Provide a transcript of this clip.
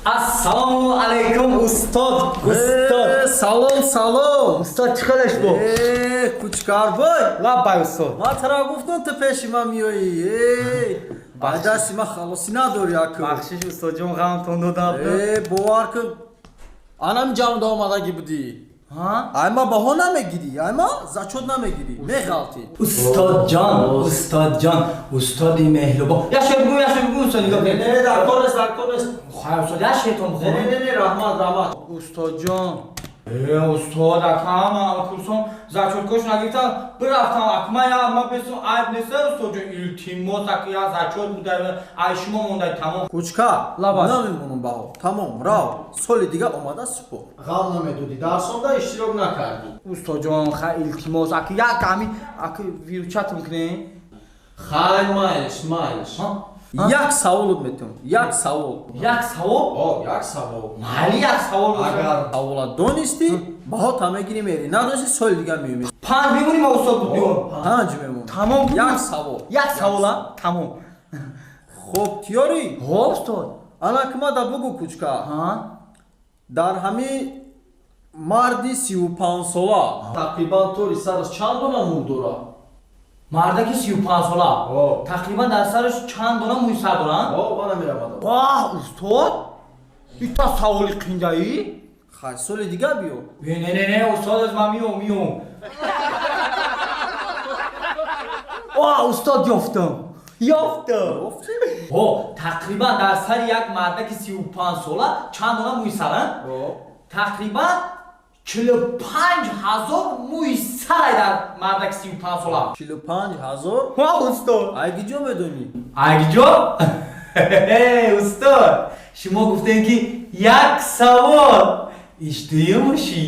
Ассалому алайкум, устод, устод. Салом, салом. Устод, чӣ хелеш бо? Кучкарбой. Лаббай, устод. Ман тара гуфтам, ту пеши ман меоӣ. Ба дасти ман халосӣ надорӣ, аку. Бахшиш, устодҷон, ғамтон додам. Бовар кун, анам ҷамъда омадагӣ будӣ. Айма баҳо намегирӣ, айма зачёт намегирӣ, меғалтӣ. Устодҷон, устодҷон, устоди меҳрубон, як шеър бигӯ, як шеър бигӯ, устод, нигоҳ Не, не, дар кор нест, дар кор нест. Хайр, устод, як шеъртон Не, бихонам. не, не, раҳмат, раҳмат. Устодҷон, устод, акам курсон зачёткош нагирифтам, бирафтам, акма я ма бесум айб нест, устодҷон, илтимос, ака, я зачёт буда, ай шумо мондай, тамом. Кучка. Лабай. Намемонам баҳо, тамом, рав, соли дига омада супор. Ғам намедодӣ, дарсонда иштирок накардӣ. Устодҷон, хай, илтимос, ака, як ами ака выручать кунем. Хай, майлиш, майлиш. Як саволот метавон, як савол. Як савол? О, як савол. Майли, як савол. Агар савола донистӣ, баҳота мегирӣ, мери, надонистӣ, соли дига меёмӣ. Панҷ мемонӣ ма, устод, буд. Панҷ мемон. Тамом. Як савол. Як савола, тамом. Хуб, тиёрӣ? Ҳо, устод. Ана кимада бугӯ, кучка, дар ҳами марди 35-сола тақрибан тори сараш чанд дона мӯй дорад? Мардаки 35-сола тақрибан дар сараш чанд дона мӯи сар доранд? Мана мерамадам. Ваҳ, устод, ита саволи қиндаӣ. Хай, соли дига биё. Не, не, не, устод, аз ман миём, миём. О, устод, ёфтам, ёфтам. Ҳо, тақрибан дар сари як мардаки 35-сола чанд дона мӯи саранд? Тақрибан 45 000 мӯи сарай дар мардаки 35-сола. 45 000? Ҳо, устод. Айгиҷо медонӣ? Айгиҷо? Устод, шумо гуфтем, ки як савол иштиёмушӣ.